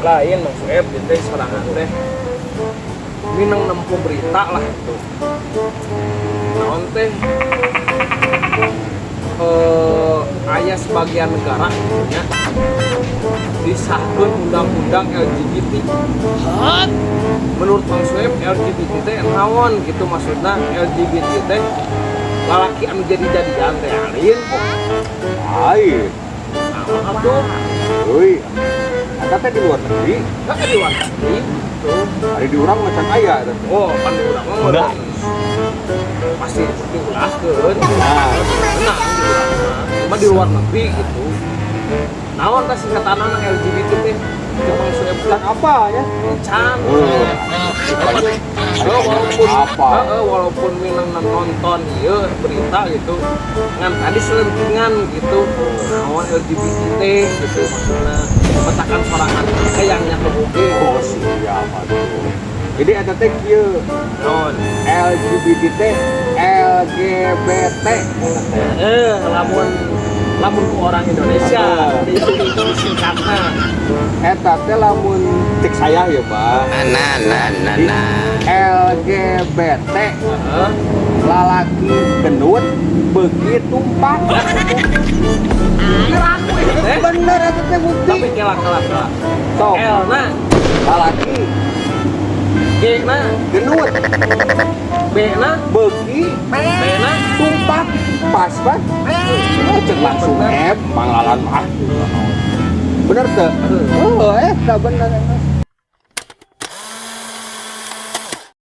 Lain, Mang Sueb, itu teh sorangan teh minang nempo berita lah itu. Naon teh, aya sebagian negara gitu nya, disahkan undang-undang LGBT. Menurut Bang Sueb, LGBT teh naon gitu maksudnya? LGBT teh lalaki anu jadi-jadian teh alin? Lain. Naon atuh? Euy. Eta teh di luar negeri, Kan di luar negeri tuh. Ari di urang macan aya eta teh. Oh, pan di urang mah meureun pasti diulahkeun. Nah, menang di urang mah, cuma di luar negeri gitu. Naon tah singkatanna LGBT teh? Cek Bang Sueb can apa ya? Can. Oh. Oh, walaupun Apa? Heeh, walaupun minang nonton ieu berita gitu, ngan tadi selentingan gitu naon LGBT teh gitu maksudna, petakan sorangan hayangnya oge. Oh, siap atuh. Jadi eta teh kieu, Naon? LGBT teh LGBT eta teh. Lamun lamun ku orang Indonesia di disingkatna. Eta teh lamun cek saya ya, Pak. Nah, nah, nah, nah. LGBT, lalaki gendut beuki tumpak. Kira aku ya teh. Bener eta teh bukti. Tapi kela kela kela. Sok. L na? Lalaki. G na? Gendut. B na? Beuki. B na? Tumpak, pas pak. Oh, cek langsung Bener. manglalan ah. Bener teh? Oh, tak bener.